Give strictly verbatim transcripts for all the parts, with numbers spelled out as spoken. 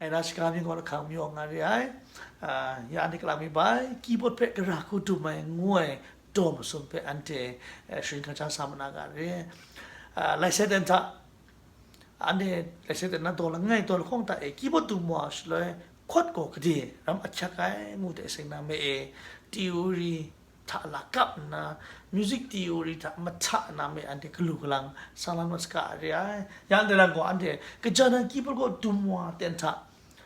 Ngai na shaga mi gaw lahkang mayu nga re ai. Ah, ya anhte kalang mi bai, keyboard hpe gara hku dum ai ngu ai daw masum hpe anhte, eh, sharin hkang ja sa ma na ga re. Ah, laisai ten hta, anhte laisai ten na daw langai daw lahkawng hta e keyboard dum wa shaloi, chord gaw gade ram ahkyak ai ngu de seng na me e, theory hta lakap nna, music theory hta mahta na me anhte galu galang sang la na saga re ai. Yang dai lang gaw anhte kaja na keyboard gaw dum wa ten hta,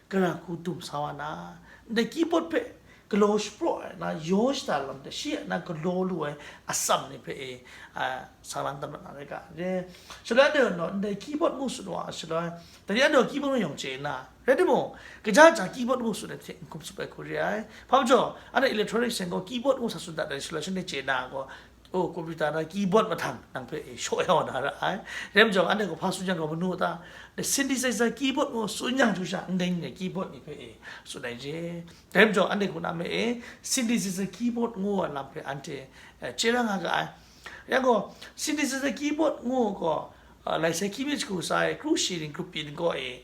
gara hku dum sa wa na, ndai keyboard hpe galaw shapraw ai na, yaw shada lam hte shi a na galaw lu ai atsam ni hpe e, a, sang lang tam na re ga re. Shaloi anhte gaw ndai keyboard ngu tsun wa shaloi, dai ni anhte gaw keyboard ngu yawng chye na, rai timung, kaja ja keyboard ngu tsun ai hte n hkum tsup ai hku re ai. Hpa majaw, anhte electronic seng gaw keyboard ngu sa tsun dat ai shaloi, shanhte chye na gaw, oh, computer na keyboard mahtang nang hpe e shaw ya wa na ra ai. Rai majaw, anhte gaw hpa tsun yang gaw manu ta, the synthesizer keyboard ngu tsun yang chyu sha, ndai ni keyboard ni hpe e tsun ai je. Rai majaw, anhte hku na me e synthesizer keyboard ngu wa lam hpe anhte, eh, chye ra nga ga ai. Yang gaw, synthesizer keyboard ngu gaw, ah, laisai hkying mi jahku sa ai kru shi ning grup pyin gaw e,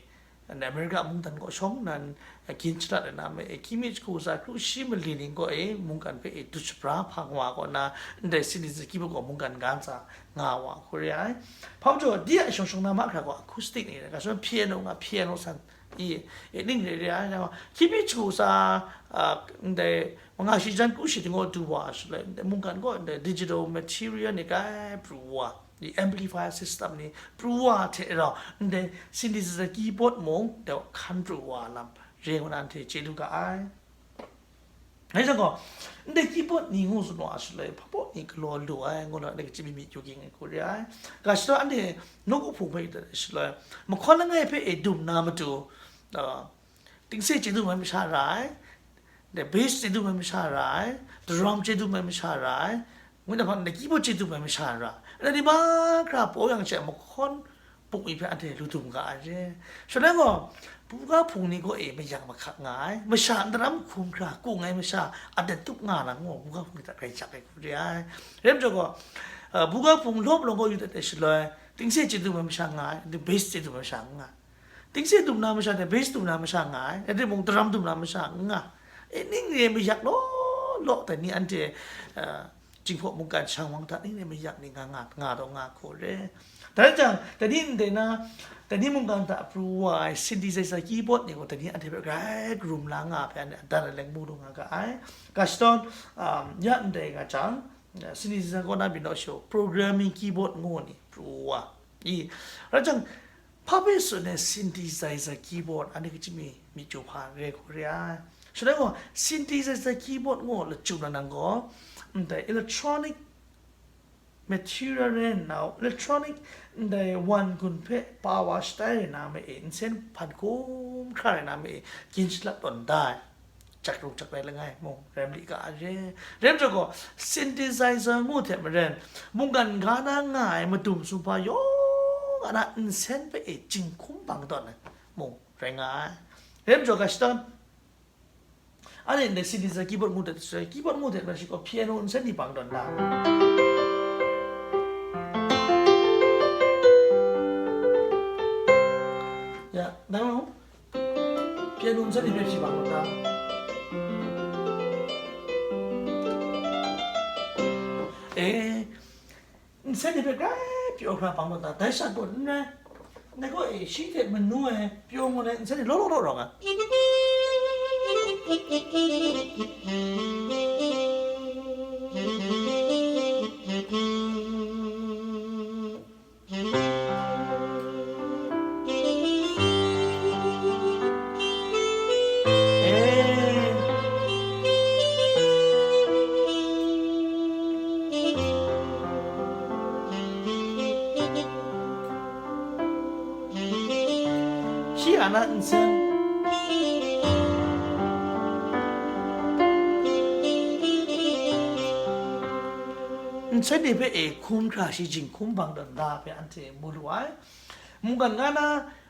ndai America mungdan kaw shawng nnan, eh, gin shalat ai na me e, hkying mi jahku sa kru shi mali ning gaw e, mungkan hpe e dut shabra hpang wa kaw na, ndai synthesizer keyboard gaw mungkan ga ntsa nga wa hku re ai. Hpa majaw, di a shawng shawng na mahkra gaw acoustic ni rai, ga shawng piano nga, piano san, i, i ning re re ai, hkying mi jahku sa, ah, ndai manga shi jan kru shi ning gaw du wa shaloi, ndai mungkan gaw ndai digital material ni kai pru wa, di amplifier system ni pru wa hte rau, ndai synthesizer keyboard mung dai hkan pru wa lam re ngu na anhte chye lu ga ai. Dai jang gaw, ndai keyboard ni ngu tsun wa shaloi, hpa baw ni galaw lu ai, ngu na ndai kaji mi mi kyu ging ai hku re ai. Ga shadaw anhte nawku hpung hpe yu dat ai shaloi, mahkawn langai hpe e dum na matu, ah, tingse chye dum ai masha ra ai, ndai bass chye dum ai masha ra ai, drum chye dum ai masha ra ai, ngu na hpang ndai keyboard chye dum ai masha ra ai, ndai ni mahkra paw yang she mahkawn puk mi hpe anhte lu dum ga ai re. Shaloi gaw, buga hpung ni gaw e mayang mahkak nga ai, masha ndaram hkum hkra kung ai masha, adat tup nga na ngu, buga hpung ni hta grai jak ai hku re ai. Rai majaw gaw, ah, buga hpung lawp lawng gaw yu dat ai shaloi, tingse chye dum ai masha nga ai, bass chye dum ai masha n nga ai. Tingse dum na masha hte bass dum na masha nga ai, rai timung, drum dum na masha n nga ai. E, ning re mayak law law dai ni anhte, ah, Jinghpaw mungkan shang wang hta ning re mayak ni nga, nga, nga taw nga hku re. Dai jang, dai ni ndai na, dai ni mungkan hta pru wa ai synthesizer keyboard ni gaw dai ni anhte hpe grai karum la nga ai hpe anhte adan aleng mu lu nga ga ai. Ga shadawn, um, ya ndai nga jang, synthesizer kaw na byin naw shaw programming keyboard ngu ni pru wa. I, rai jang, hpa hpe tsun ai synthesizer keyboard anhte kaji mi, mi chyu hpa re hku re ai. Shaloi gaw, synthesizer keyboard ngu lachyum na nang gaw, ndai electronic material rai nna, electronic ndai wan gun hpe pa wa shatai rai na ma e, nsen hpan hkum hkra rai na ma e, gin shalat tawn da ai. Chak rung chak rai langai mung rai mali ga ai re. Rai majaw gaw, synthesizer ngu hte maren, mungkan ga na nga ai madum sumhpa yawng a na nsen hpe e jinghkum bang tawn ai mung rai nga ai. Rai majaw ga shadawn, anhte ndai synthesizer keyboard ngu hte, keyboard ngu hte maren shi gaw piano nsen ni bang tawn da. Ya, dai mung. Piano nsen ni hpe shi bang rawt ta? E, nsen ni hpe grai pyaw hkra bang rawt ta? Dai sha gaw n rai. Ndai gaw e, shi hte manu ai pyaw ngu ai nsen ni law law law rawng ai. Shi a na nsen. Nsen ni hpe e hkum hkra shi jinghkum bang tawn da hpe anhte mu lu ai. Mungkan nga na,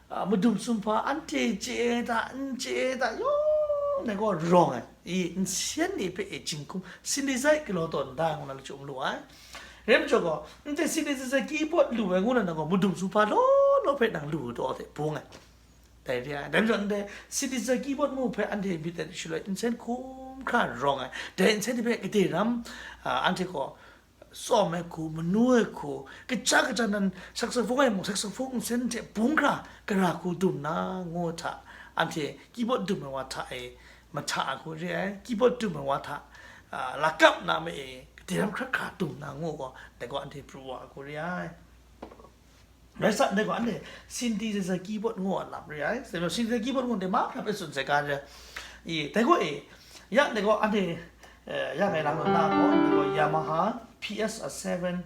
a, madum sumhpa anhte chye ai hta, n chye ai hta, yawng dai gaw rawng ai. I, nsen ni hpe e jinghkum, synthesizer galaw tawn da ngu na lachyum lu ai. Rai majaw gaw, ndai synthesizer keyboard lu ai ngu na nang gaw, madum sumhpa law law hpe nang lu taw hte bung ai. Dai re ai. Dai majaw ndai synthesizer keyboard mu hpe anhte myit ai shaloi nsen hkum hkra rawng ai. Dai nsen ni hpe gade ram, a, anhte gaw tsawm ai hku, manu ai hku, kaja kaja nan saxophone ai mung, saxophone nsen hte bung hkra gara hku dum na ngu hta, anhte keyboard dum ai wa hta e mahta ai hku re ai, keyboard dum ai wa hta, a, lakap na me e, gade ram hkra hkra dum na ngu gaw, dai gaw anhte pru wa ai hku re ai. Rai sa, ndai gaw anhte synthesizer keyboard ngu a lam re ai. Synthesizer keyboard ngu ndai mahkra hpe tsun sai ga re. I, dai gaw e, ya ndai gaw anhte, eh, ya ngai lang na gaw, ndai gaw Yamaha P S R seven,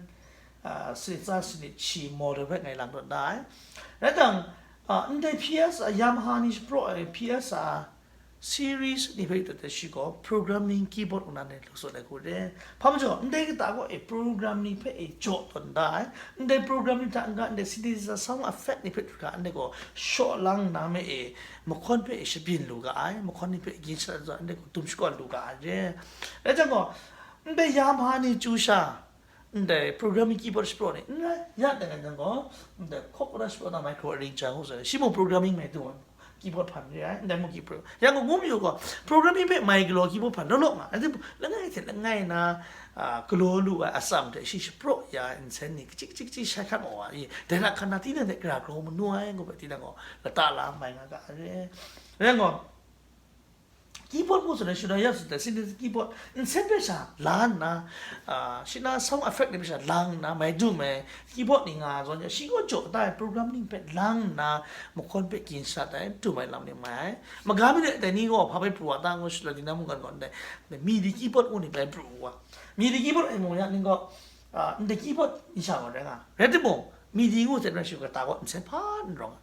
ah, sinit tsa sinit shi model hpe ngai lang dat na ai. Rai jang, ah, ndai P S R, Yamaha ni shapraw ai P S R series ni hpe yu dat ai shi gaw programming keyboard ngu na ni lu tsun ai hku re. Hpa majaw, ndai kata gaw e programming hpe e jaw tawn da ai. Ndai programming hta n-ga, ndai synthesizer sound effect ni hpe hkra ndai gaw shaw lang na me e, mahkawn hpe e shabyin lu ga ai, mahkawn ni hpe gin sha zawn ndai gaw dum shakawn lu ga ai re. Rai jang gaw, ndai Yamaha ni chyu sha, ndai programming keyboard shapraw ni n rai, ya dai ngai jang gaw, ndai Cockroach shapraw na micro arranger ngu sai, shi mung programming mai du ai keyboard hpan re ai, ndai mung keyboard. Yang gaw, ngu mayu gaw, programming hpe mai galaw keyboard hpan law law nga ai, langai hte langai na, a, galaw lu ai atsam hte shi shapraw ya ai nsen ni, kaji kaji kaji shai hkat maw ai, dai na hkan na tinang hte gara grau manu ai, ngu hpe tinang gaw, lata la mai nga ga ai re. Yang gaw, keyboard ngu tsun ai, shut ai ya tsun ai, synthesizer keyboard, nsen hpe sha la nna, a, shi na sound effect ni hpe sha la nna, mai dum ai, keyboard ni nga zawn ya, shi gaw jaw da ai, programming hpe la nna, mahkawn hpe gin sha ai, dum ai lam ni mai ai. Maga mi de, dai ni gaw hpa bai pru wa ta ngu shut ai, di na mungkan gaw ndai, ndai MIDI keyboard ngu ni bai pru wa. MIDI keyboard ai mung ya ni gaw, a, ndai keyboard ni sha gaw rai nga. Rai timung, MIDI ngu hte rai shi kata gaw nsen hpa n rawng ai.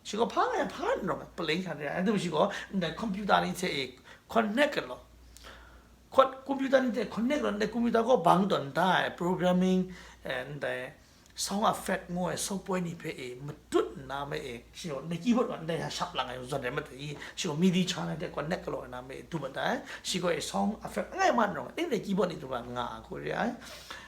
Shi gaw hpa nga yang hpa n rawng ai, paleng hkran re ai. Anhte shi gaw ndai computer ni hte e connect kat law. Con-, computer ni hte connect law, ndai computer gaw bang tawn da ai, programming, eh, ndai sound effect ngu ai, sound point ni hpe e matut nna me e, shi gaw ndai keyboard gaw ndai sha shap lang ai zawn rai mat ai, shi gaw MIDI channel hte connect kat law nna me e du mat ai, shi gaw e sound effect langai ma n rawng ai, ndai keyboard ni du nga ai hku re ai.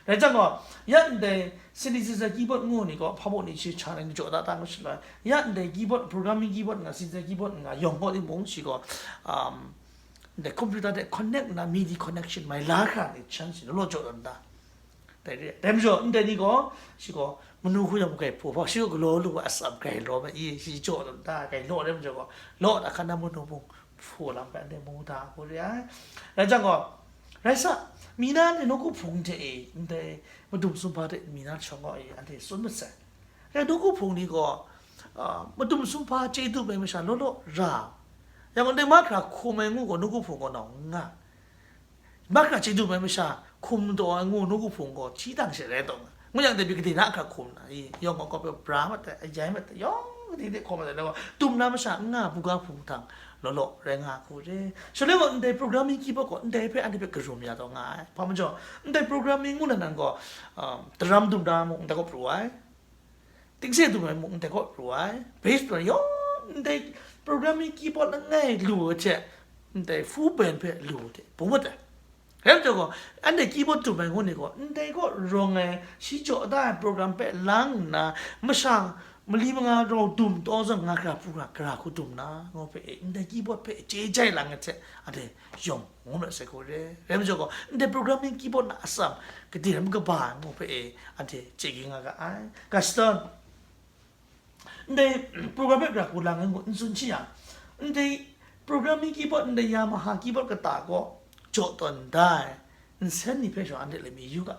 Rai jang gaw, ya ndai synthesizer keyboard ngu ni gaw, hpa baw ni shi channel ni jaw da ta ngu shaloi, ya ndai keyboard, programming keyboard nga, synthesizer keyboard nga, yawng gaw timung shi gaw, um, ndai computer hte connect nna, MIDI connection mai la hkra ni chance ni law jaw tawn da. Dai re, dai majaw, ndai ni gaw, shi gaw, manu hku yawng kai hpaw hpa, shi gaw galaw lu ai atsam kai law ma i, shi jaw tawn da, kai law dai majaw gaw, law da hkan na manu mung, hpaw lam hpe anhte mu da hku re ai. Rai jang gaw, rai sa, mi na anhte nawku hpung hte e, ndai madum sumhpa hte mi na shawng gaw e, anhte tsun masai. Rai nawku hpung ni gaw, a, madum sumhpa chye dum ai masha law law ra. Yang gaw, ndai mahkra hkum ai ngu gaw nawku hpung gaw nau n nga. Mahkra chye dum ai masha hkum taw ai ngu nawku hpung gaw hti dang she rai taw nga. Ngu yang dai pyi gade na hkra hkum na, i, yawng gaw kawp bra mat ai, ayai mat ai, yawng gade de hkawm mat ai, dum na masha n nga, buga hpung htang law law rai nga hku re. Shaloi gaw ndai programming keyboard gaw ndai hpe anhte hpe karum ya taw nga ai. Hpa majaw, ndai programming ngu na nan gaw, um, daram dum na mung ndai gaw pru ai. Tingse dum ai mung ndai gaw pru ai. Bass dum ai yawng ndai programming keyboard langai lu ai hte, ndai full band hpe lu ai hte, bung mat ai. Rai majaw gaw, anhte keyboard dum ai ngu ni gaw, ndai gaw rawng ai, shi jaw da ai program hpe lang nna, masha mali manga rau dum taw zawn nga hkra pru hkra gara hku dum na, ngu hpe e, ndai keyboard hpe chye jai lang ai hte, anhte yawng ngu mat sai hku re. Rai majaw gaw, ndai programming keyboard na atsam, gade ram kaba ai ngu hpe e, anhte chye ging nga ga ai. Custom, ndai program hpe gara hku lang ai ngu n tsun shi yang, ndai programming keyboard, ndai Yamaha keyboard kata gaw jaw tawn da ai, nsen ni hpe shaw anhte lami yu ga.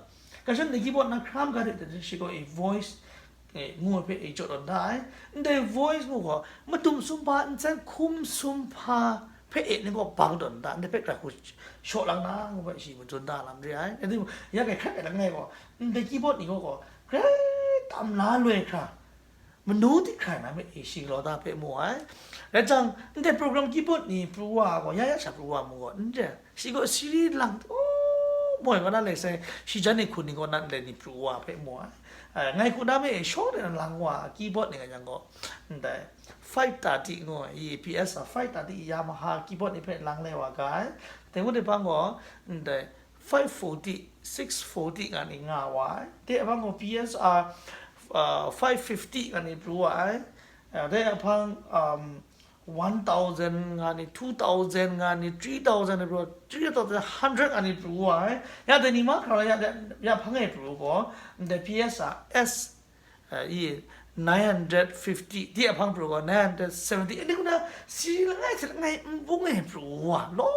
Kashan ndai keyboard na hkram ga de, de, shi gaw e voice, e, ngu ai hpe e jaw tawn da ai. Ndai voice ngu gaw, madum sumhpa, nsen hkum sumhpa hpe e ni gaw bang tawn da, ndai hpe gara hku shaw lang na, ngu hpe shi matsun da lam re ai. Rai timung, ya kai hkrat ai langai gaw, ndai keyboard ni gaw gaw, grai tam la loi hkra, manu di hkrai na me e shi galaw da hpe mu ai. Rai jang, ndai program keyboard ni pru wa gaw, ya ya sha pru wa mu gaw, n re. Shi gaw siri lang, oh, moi gaw na lai sai, shi jan ni hkun ni gaw na ndai ni pru wa hpe mu ai. Eh, ngai hku na me e shaw de na lang wa keyboard ni nga yang gaw, ndai five thirty ngu ai, i P S R five thirty Yamaha keyboard ni hpe lang lai wa ga ai. Dai ngu dai hpang gaw, ndai five forty, six forty nga ni nga wa ai. De a bang gaw P S R, uh, five fifty nga ni pru wa ai. Ya, dai ahpang, um, one thousand nga ni, two thousand nga ni, three thousand ni pru, three thousand hundred nga ni pru wa ai. Ya, dai ni mahkra ya, ya, ya hpang e pru gaw, ndai P S R S, uh, i, nine hundred fifty, di ahpang pru gaw, nine hundred seventy, ini kuna si langai hte langai nbung e pru wa, law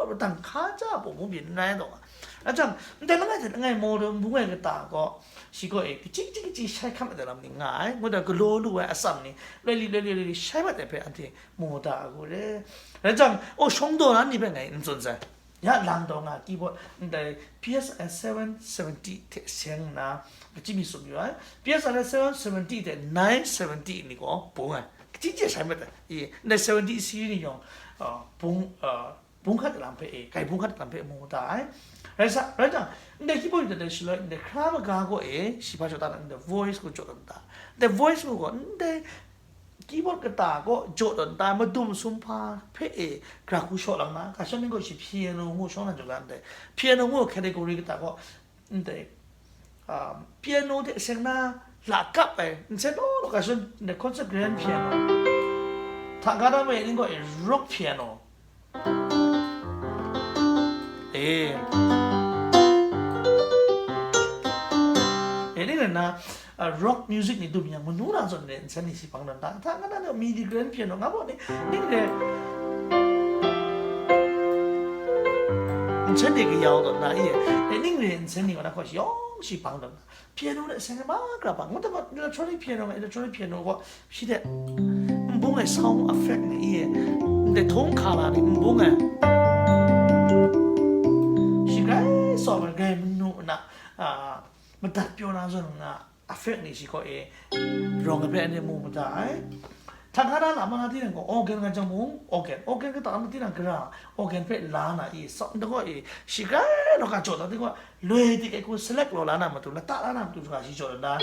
law dang hka ja pawng bung byin n rai taw. Achang, ndai langai hte langai model nbung e kata gaw, shi gaw e, kachyi kachyi kachyi shai hkam ai lam ni nga ai, ngut ai galaw lu ai atsam ni, loi li, loi li, loi li, shai mat ai hpe anhte mu da ai hku re. Rai jang, o, shawng daw na ni hpe ngai n tsun sai. Ya lang daw nga keyboard, ndai P S R seven seventy hte seng nna, kachyi mi tsun yu ai. P S R seven seventy hte nine seventy ni gaw bung ai. Kachyi chye shai mat ai. I, ndai seventy series ni yawng, uh, bung, uh, bung hkat lam hpe e, kai bung hkat lam hpe mu da ai. Rai sa, rai jang, ndai keyboard ni hta shaloi, ndai hkra maga gaw e, shi hpa jaw ta na, ndai voice gaw jaw tawn da. Ndai voice gaw, ndai keyboard kata gaw jaw tawn da, madum sum hpa hpe e, gara hku shaw lang na, ga shan ni gaw shi piano ngu shawng na jaw da ndai. Piano ngu category kata gaw, ndai, um, piano hte seng na, la kap ai, nsen law law ga shan, ndai concert grand piano. Hta ga da mai ning gaw e, rock piano. E. E, ning rai nna, a, rock music ni dum yang, manu na zawn re nsen ni shi pang dan da. Hta nga na ni midi grand piano nga baw ni, ning re nsen ni kayau dan da, e. E, ning re nsen ni wa na hkaw shi yawng shi pang dan da. Piano de seng ai mahkra pa, ngut ai pa, electronic piano nga, electronic piano gaw, shi de, nbung ai sound effect ni i, ndai htung hkala ni nbung ai. Shi grai sawm ai, grai manu na, a, madat pyaw na zawn nga, effect ni shi gaw e, rawng ai hpe anhte mu mada ai. Hta hkra na lam na tinang gaw, organ nga jang mung, organ, organ kata na tinang gara, organ hpe la na i, sound gaw e, shi grai rawng ga jaw na tinang gaw, loi di kai hku select law la na matu, lata la na matu, ga shi jaw na.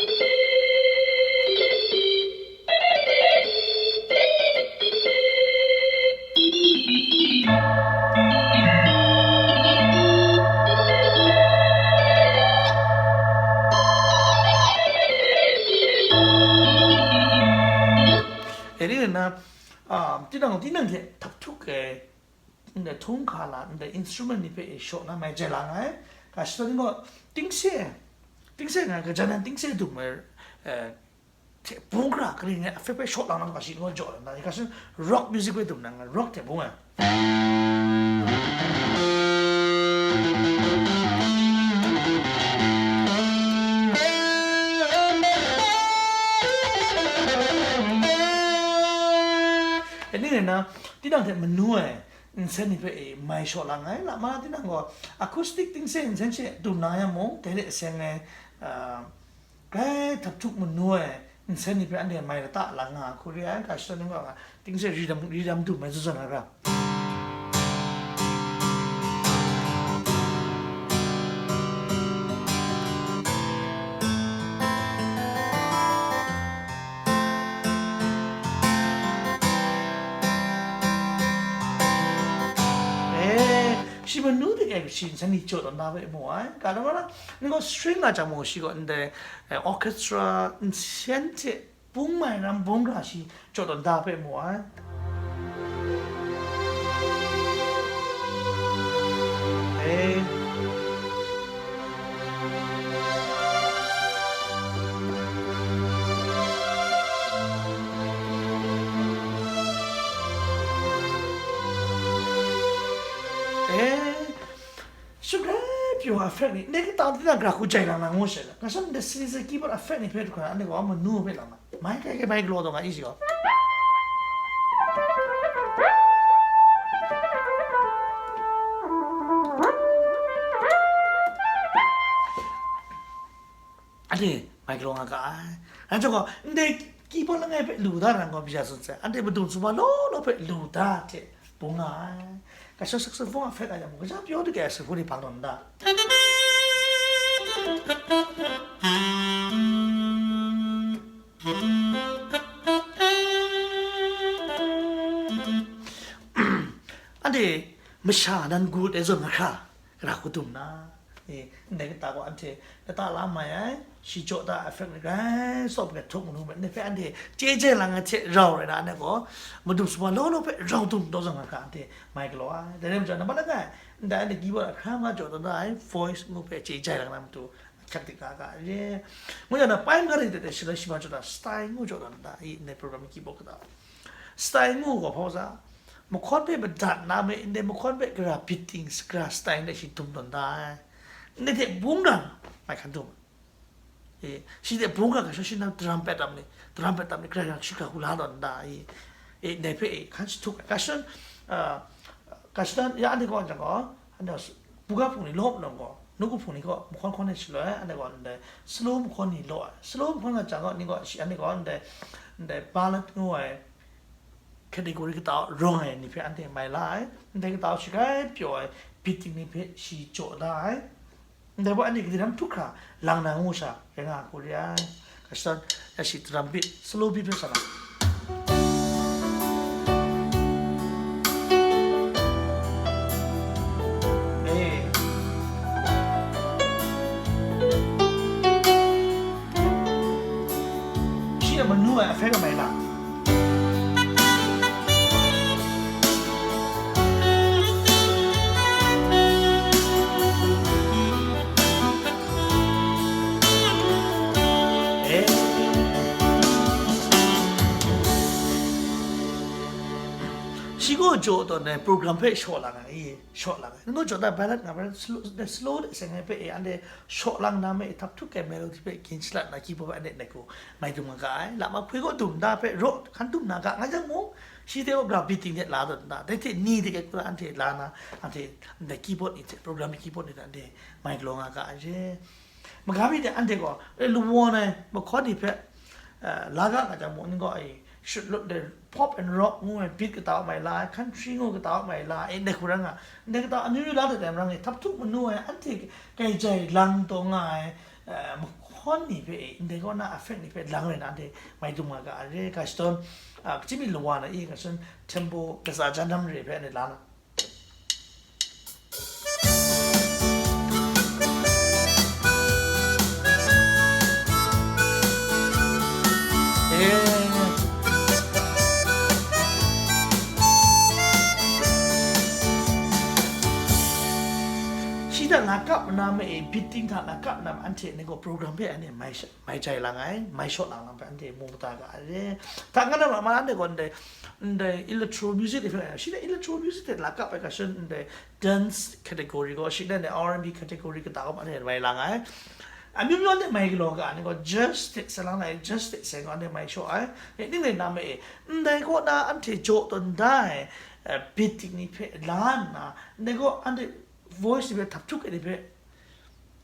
E, ning rai nna, a, tinang, tinang hte htap htuk ai, ndai htung hkala, ndai instrument ni hpe e shaw na mai jai la nga ai. Ga shadawn ni gaw, tingse, tingse nga, gajan nan tingse dum ai, eh, hte bung hkra, kaning rai, a hpe hpe shaw lang na, ga shi ni gaw jaw na, ga shi rock music hpe dum na, rock hte bung ai. E, ning rai nna, tinang hte manu ai nsen ni hpe e mai shaw lang ai, lama tinang gaw acoustic tingse nsen she dum na yang mung, dai hte seng ai, ah, grai htap htuk manu ai nsen ni hpe anhte mai lata lang nga ai hku re ai, ga shadawn ni gaw nga tingse ridam, ridam dum ai zawn zawn ai ra. E, shi manu de e shi nsen ni jaw tawn na hpe mu ai. Ga na ma na, ni gaw string nga jang mung shi gaw ndai, eh, orchestra nsen hte bung mai ram bung ga shi jaw tawn da hpe mu ai. E. E, shu grai pyaw a effect ni, ndai kata tinang gara hku jai lang na ngu she, nga shan ndai sini se keyboard effect ni hpe du hkra, anhte gaw manu hpe lang na. Mai kai kai mai galaw taw nga i shi gaw. Anhte mai galaw nga ga ai. Rai chyawm gaw, ndai keyboard langai hpe lu da na gaw, bya tsun sai, anhte madung sumsum law law hpe lu da hte bung nga ai. Ga shadawn saxophone a hpe ga yang mung, kaja pyaw de ga saxophone ni hpang tawn nta. Anhte masha nan gut ai zawn mahkra, gara hku dum na, E, ndai kata gaw anhte lata la mai ai, shi jaw da effect ni grai sawp gai htuk manu me, ndai hpe anhte chye jai lang ai hte rau rai na, anhte gaw madum sumwa law law hpe rau dum taw zang nga hkra anhte mai galaw ai. Dai rai majaw, nambat langai, ndai anhte keyboard a hkra nga jaw tawn da ai voice ngu hpe chye jai lang na matu, hkyak dik nga ga re. Ngu yang na, pai nga rai de de, shi la shi ma jaw da, style ngu jaw tawn da, i ndai program keyboard kata. Style ngu gaw hpa sa, mahkawn hpe madat na me, ndai mahkawn hpe gara beating, gara style de shi dum tawn da ai. Ndai hte bung rang, mai hkan dum. E, shi de bung rang ga shawng shi na drum pat tam ni, drum pat tam ni, gara yang shi ga hula tawn da, e, e, ndai hpe, e, hkan shi htuk ai. Ga shawng, a, ga shawng ya anhte gaw jang gaw, anhte s-, buga hpung ni law nang gaw, nawku hpung ni gaw mahkawn hkawn ai shaloi, anhte gaw ndai slow mahkawn ni law ai. Slow mahkawn nga jang gaw, ni gaw shi, anhte gaw ndai, ndai ballad ngu ai category kata rawng ai ni hpe anhte mai la ai. Ndai kata shi grai pyaw ai beating ni hpe shi jaw da ai. Ndai gaw anhte kadi ram htuk hkra lang na ngu sha rai nga hku re ai. Ga shadawn, ya shi drum beat, slow beat hpe sa na. Eh. Shi a manu ai effect a mai la. Eh. Shi gaw jaw tawn ai program hpe shaw lang ai, shaw lang ai. Nang gaw jaw da ballad nga, ballad slow, slow de seng ai hpe e, anhte shaw lang na me, htap htuk ai melody hpe gin shalat na, keyboard hpe anhte nai hku mai dum nga ga ai. Lama hpwi gaw dum da hpe raw hkan dum na ga nga yang mung, shi hte gaw gara beating hte la tawn da. Dai hte ni de kai hku na anhte la na, anhte ndai keyboard ni hte, program keyboard ni hte anhte mai galaw nga ga ai re. Magam mi de anhte gaw, e, lawan ai mahkawn ni hpe, eh, la ga nga jang mung, ni gaw, e, shut lut de pop and rock ngu ai beat kata mai la ai, country ngu kata mai la ai, ndai hku rai nga, ndai kata amyu myu la dat ai marang e, htap htuk manu ai, anhte kai jai lang taw nga ai, eh, mahkawn ni hpe, e, ndai kaw na effect ni hpe lang rai na, anhte mai dum nga ga ai re, ga shadawn, ah, kachyim mi lawa na i, ga shadawn tempo, kasa jan dam re hpe anhte la na. Eh. Shi hta na kap na ma e, beating hta na kap na ma, anhte ni gaw program hpe anhte mai sha, mai jai lang ai, mai shaw lang lang hpe anhte mu mada ga ai re. Hta nga na ma, ma anhte gaw ndai, ndai electro music de hpe, shi na electro music de la kap ai ga shan ndai dance category gaw, shi na ndai R and B category kata gaw anhte mai lang ai. Amyu myu anhte mai galaw ga ai, ni gaw jazz hte sa lang ai, jazz hte seng gaw anhte mai shaw ai. E, ning rai na ma e, ndai kaw na anhte jaw tawn da ai, eh, beating ni hpe la nna, ndai kaw anhte voice ni hpe htap htuk ai ni hpe,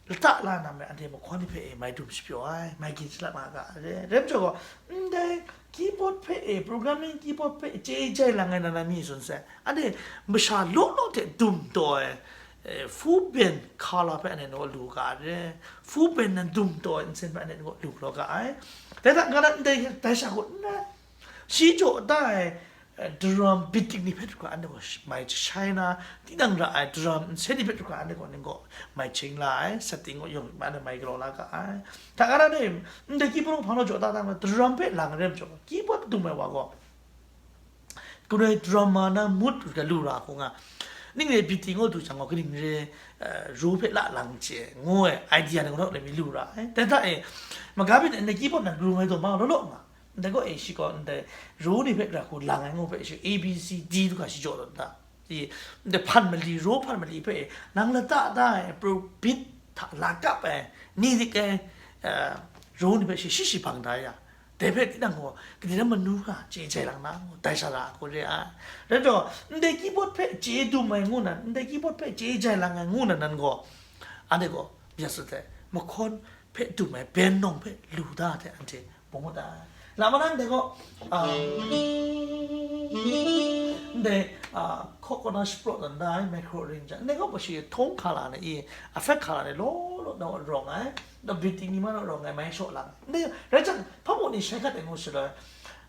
lata la na me, anhte mahkawn ni hpe e mai dum shapyaw ai, mai gin shalat nga ga ai re. Rai majaw gaw, ndai keyboard hpe e, programming keyboard hpe e, chye jai lang ai na na mi tsun sai. Anhte masha law law hte dum taw ai, eh, full band color hpe anhte naw lu ga ai re. Full band nan dum taw ai nsen hpe anhte naw lu galaw ga ai. Dai hta, nga na ndai, dai sha gaw n rai. Shi jaw da ai, eh, drum beating ni hpe hkra anhte gaw sh-, mai shai na, tinang ra ai drum nsen ni hpe hkra anhte gaw ning gaw mai ching la ai, setting gaw yawng anhte mai galaw la ga ai. Hta kara ni, ndai keyboard hpang law jaw da da ma, drum hpe lang rai majaw, keyboard dum ai wa gaw, galoi drummer na mut ga lu ra hku nga, ning re beating gaw du jang gaw, kaning re, eh, ro hpe la lang che, ngu ai idea ni gaw rawt ai mi lu ra ai. Dai hta e, maga byin ndai keyboard nan ru ai daw ma law law nga. Ndai gaw e shi gaw ndai ro ni hpe gara hku lang ai ngu hpe shi A B C D du ga shi jaw tawn da. I, ndai hpan mali, ro hpan mali hpe e, nang lata da ai, pro beat hta la kap ai, ni dik ai, eh, ro ni hpe shi shi shi bang da ya. Dai hpe tinang gaw, kadi na manu hkra chye jai lang na, dai sha ra hku re ai. Rai taw, ndai keyboard hpe chye dum ai ngu nan, ndai keyboard hpe chye jai lang ai ngu nan, nan gaw, anhte gaw, bya sut ai, mahkawn hpe dum ai, ben nawng hpe lu da hte anhte bung da ai. Lama nan dai gaw, ah, ndai, ah, coconut sprout dan da ai, micro arranger. Ndai gaw, bashi htawng hkala na i, effect hkala na law law na rawng ai, na beating ni ma na rawng ai, mai shaw lang. Ndai, rai jang, hpa mung ni shai hkat ai ngu shaloi,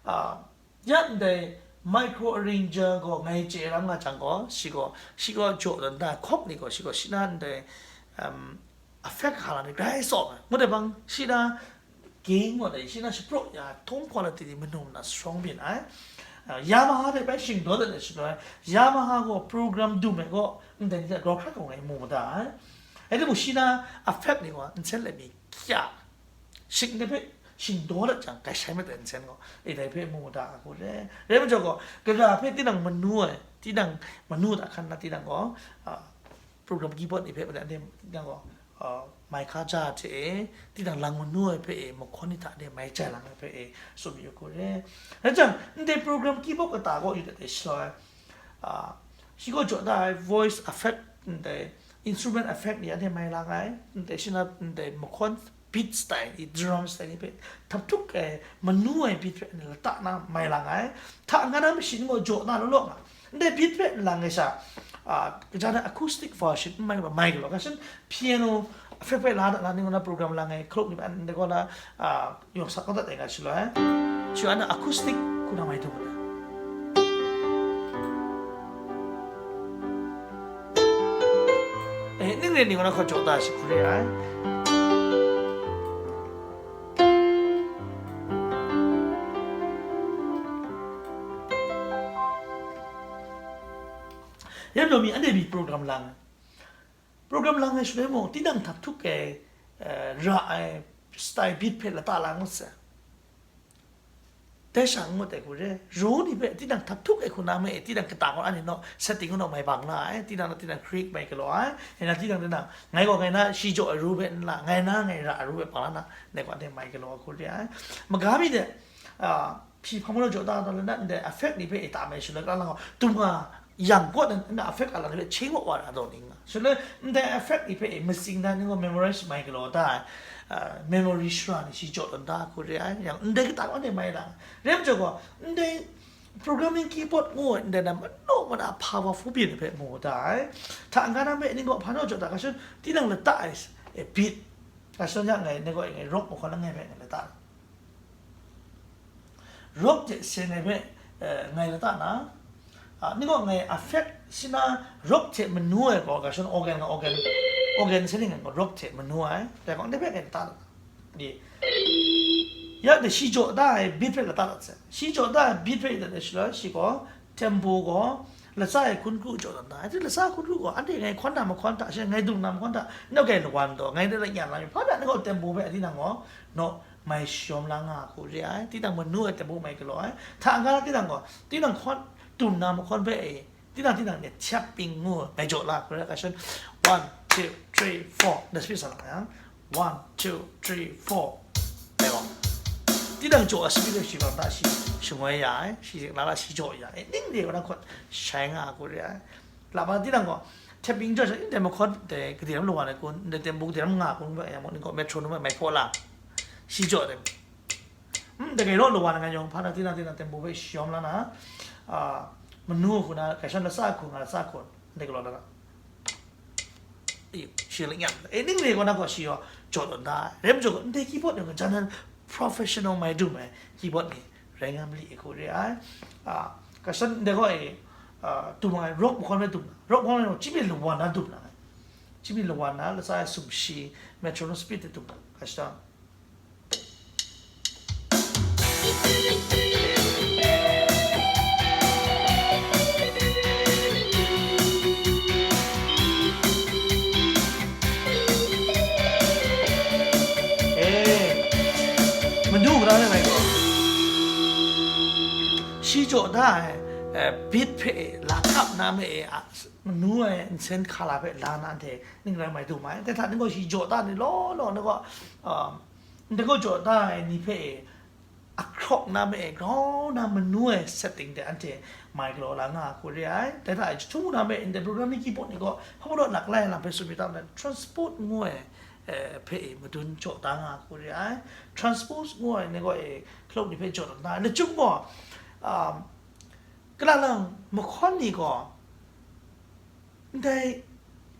ah, ya ndai micro arranger gaw ngai chye ram nga jang gaw, shi gaw, shi gaw jaw dan da, khawk ni gaw, shi gaw, shi na ndai, um, effect hkra ni grai tsawm ai. Ngut ai bang, shi na gain wa dai, shi na shapraw ya, tone quality ni manu na strong byin ai. Uh, Yamaha de bai shing daw dat ai shi ai. Yamaha gaw program dum ai gaw, ndai ni hta grau hkrat kau ngai mu da ai. Ai de mu shi na effect ni gaw, nsen le mi kya. Shing de pe, shing daw dat jang, kai shai mat ai nsen gaw, e dai pe mu da a ku re. Re ma jaw gaw, gara pe tinang manu ai, tinang manu da hkan na tinang gaw, uh, program keyboard ni hpe, anhte tinang gaw, uh, mai hka ja hte e, tinang lang manu ai hpe e, mahkawn ni hta de mai jai lang ai hpe e, tsun yu hku re. Rai jang, ndai program keyboard kata gaw yu dat ai shaloi, uh, shi gaw jaw da ai voice effect, ndai instrument effect ni anhte mai lang ai, ndai shi na, ndai mahkawn beat style, i drum style ni hpe htap htuk ai, manu ai beat hpe anhte lata na mai lang ai. Hta nga na machine gaw jaw na law law nga. Ndai beat hpe n lang ai sha, ah, kaja na acoustic version n mai ba mai galaw. Kashin piano effect hpe la na, na ning na program lang ai, clock ni ba, ndai gaw na, ah, yawng sa kau dat ai nga shaloi. Shaloi na acoustic hku na mai dung na. Eh, ning ren ni gaw na hkaw jaw da shi hku re ai. Yan daw mi, anhte mi program lang ai. Program lang ai shaloi mung, tinang htap htuk ai, eh, ra ai style beat hpe lata lang ngut sai. Dai sha n ngut ai hku re, raw ni hpe tinang htap htuk ai hku na me, tinang kata gaw anhte naw setting naw mai bang la ai, tinang na tinang create mai galaw ai, ngai na tinang tinang, ngai gaw ngai na shi jaw ai ru hpe n la, ngai na ngai ra ai ru hpe bang la na, ngai gaw anhte mai galaw ai hku re ai. Maga mi de, ah, hpyi hpang majaw jaw da, da le na, ndai effect ni hpe e ta mai shaloi, kata lang gaw, tum nga, yang kaw na, na effect a lang hpe chye wa wa na daw ning nga. Shaloi, ndai effect ni hpe e masing na ni gaw memorize mai galaw da ai, ah, memory shara ni shi jaw tawn da hku re ai, yang ndai kata kaw ni mai lang. Re majaw gaw, ndai programming keyboard ngu ai, ndai na manu mana powerful byin ni hpe mu da ai. Hta n-ga na me ni gaw hpa naw jaw da, kashin, tinang lata ai, e, beat. Kashin yang ngai, ni gaw ngai rock mahkawn langai hpe ngai lata. Rock hte seng ai hpe, eh, ngai lata na, ah, ni gaw ngai effect shi na rock hte manu ai gaw, kashin organ nga organ, organ seng ni ngai gaw rock hte manu ai, dai gaw, ndai hpe ngai lata na. Di. Ya, de shi jaw da ai beat hpe lata dat sai. Shi jaw da ai beat hpe dat ai shaloi, shi gaw, tempo gaw, latsa ai hkun kru jaw dan da. Ai hte latsa hkun kru gaw, anhte ngai hkawn na mahkawn hta, she ngai dung na mahkawn hta, nau gai lawan taw, ngai de la yan la mi, hpa na, nau tempo hpe, a tinang gaw, naw, mai shawm la nga hku re ai, tinang manu ai tempo mai galaw ai, hta n-ga tinang gaw, tinang hkawn, dung na mahkawn hpe e, tinang, tinang ni tyap ping ngu, mai jaw la hku re ai, kashin, one, two, three, four, na speed sa lang yang, one, two, three, four. Dai gaw, tinang jaw a speed shi bang da shi, shingwai ya ai, shi la la shi jaw ya ai, ning de wa na hkawn, shai nga hku re ai. La ba tinang gaw, tyap ping jaw sha, ndai mahkawn, dai gade ram lawan ai kun, ndai tempo gade ram nga kun, ba yang, ni gaw metronome mai hpaw la, shi jaw dai. Hmm, dai gai law lawan ai nga yawng hpa na, tinang, tinang tempo hpe shawm la na, ah, manu hku na, kashin latsa hku nga, latsa hku, ndai galaw la na. Ayu, shi leng yang, e, ning le gaw na gaw shi yaw jaw tawn da ai. Rai majaw gaw, ndai keyboard ni gaw, jan nan professional mai dum ai keyboard ni rai nga mali ai hku re ai. Ah, kashin ndai gaw e, ah, dum ai, rock mahkawn mai dum na, rock mahkawn mai dum, chyi mi lawan na dum na ai. Chyi mi lawan na, latsa ai sumshi, metronome speed de dum na, kashin. Eh, madu gara ai mai gaw, shi jaw da ai, eh, beat hpe la kap na me e, a, manu ai nsen hkala hpe la na, anhte ning rai mai du mai. Dai hta ni gaw shi jaw da ni law law ni gaw, um, ndai gaw jaw da ai ni hpe e, ahkrawk na me e, grau na manu ai setting de anhte mai galaw la nga hku re ai. Dai hta e jahtum na me e, ndai programming keyboard ni gaw hpa maw law laklai lam hpe tsun mi ta ndai, transpose ngu ai, eh, hpe e madun jaw da nga hku re ai. Transpose ngu ai ni gaw e, hkalum ni hpe jaw da na ai. Lachyum gaw, um, kala lang mahkawn ni gaw, ndai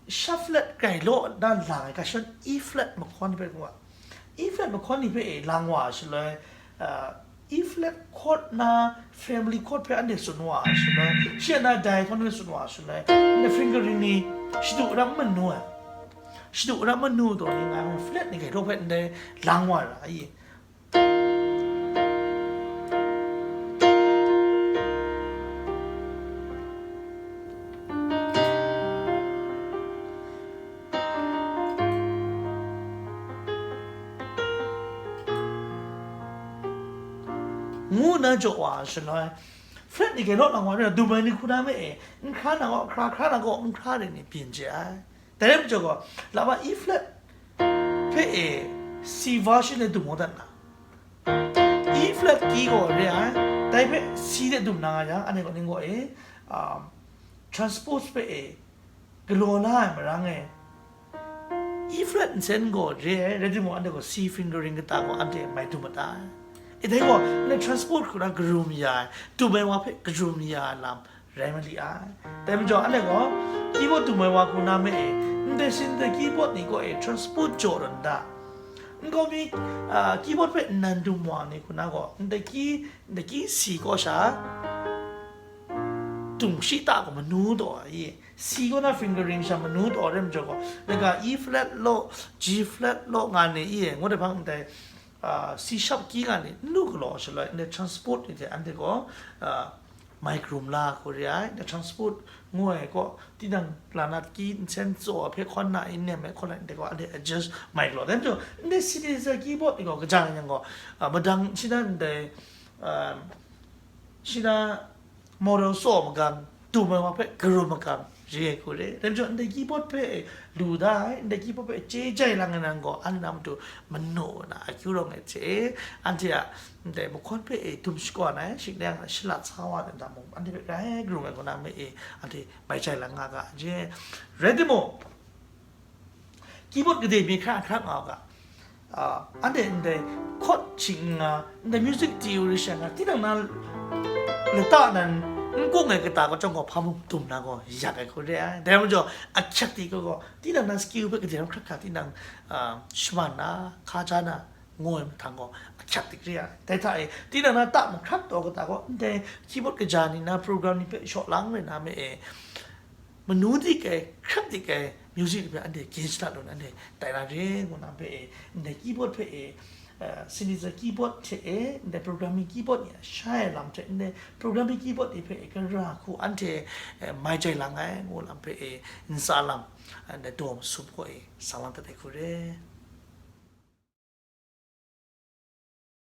sharp flat grai law na lang ai, kashin E flat mahkawn hpe gaw, E flat mahkawn ni hpe e lang wa shaloi, uh, E flat chord na family chord hpe anhte tsun wa shaloi, shi a na diatonic tsun wa shaloi, ndai fingering ni shadu ram manu ai. Shadu ra manu taw ni nga ai flat ni grai hkawk hpe ndai lang wa ra ai. Ngu nna jaw wa shaloi, flat ni grai hkawk lang wa rai, dum ai ni hku na me e, n hkra na gaw, hkra, hkra na gaw, n hkra rai ni byin je ai. Dai rai majaw gaw, lama E flat hpe e C version de dum wa dat na, E flat key gaw re ai, dai hpe C de dum na nga yang, anhte gaw ning gaw e, um, transpose hpe e galaw la ai marang e, E flat nsen gaw re ai, rai timung, anhte gaw C fingering kata gaw anhte mai dum mat ai. E dai gaw, anhte transpose hku na garum ya ai, dum ai wa hpe garum ya ai lam rai mali ai. Dai majaw, anhte gaw keyboard dum ai wa hku na me e, ndai sin de keyboard ni gaw e transpose jaw rawt nta, nkau mi, ah, keyboard hpe nnan dum wa ni hku na gaw, ndai key, ndai key C kaw sha dum shi ta gaw manu taw ai. C kaw na fingering sha manu taw rai majaw gaw, ndai ga E flat law, G flat law nga ni i e, ngut ai hpang ndai, ah, C sharp key nga ni n lu galaw shaloi, ndai transpose ni hte anhte gaw, ah, mai garum la hku re ai, ndai transpose ngu ai gaw, tinang la na key nsen tsaw hpe hkawn na i nem ai hkawn ai, ndai gaw anhte adjust mai galaw. Dai majaw, ndai synthesizer keyboard ni gaw kaja yang gaw, ah, madang shi na ndai, ah, shi na model tsaw magang, dum ai wa hpe garum magang, re ai hku re. Dai majaw, ndai keyboard hpe lu da ai, ndai keyboard hpe chye jai lang ai nan gaw, anhte na matu manu na akyu rawng ai hte, anhte a ndai mahkawn hpe e dum shakawn ai, shing dai yang na shalat sa wa ai nta mung, anhte hpe grai garum ai hku na me e, anhte mai jai lang nga ga je. Rai timung, keyboard gade mi hkra hkra nga u ga, ah, anhte ndai chord shing nga, ndai music theory shing nga, tinang na lata nan n kung ai kata gaw chyawm gaw hpa mung dum na gaw yak ai hku re ai. Dai majaw, ahkyak di gaw gaw, tinang na skill hpe gade ram hkra hkra tinang, ah, shaman na, hkaja na, ngu ai mahtang gaw ahkyak dik re ai. Dai hta e, tinang na ta mahkrat taw kata gaw, ndai keyboard kaja ni na program ni hpe shaw lang rai na me e, manu dik ai, hkrat dik ai music ni hpe anhte gen shada lu na, anhte tai na re ngu na hpe e, ndai keyboard hpe e, eh, synthesizer keyboard hte e, ndai programming keyboard ni a shai ai lam hte, ndai programming keyboard ni hpe e, gara hku anhte, eh, mai jai lang ai ngu lam hpe e, ntsa lam, eh, ndai daw masum gaw e, sang lang dat ai hku re.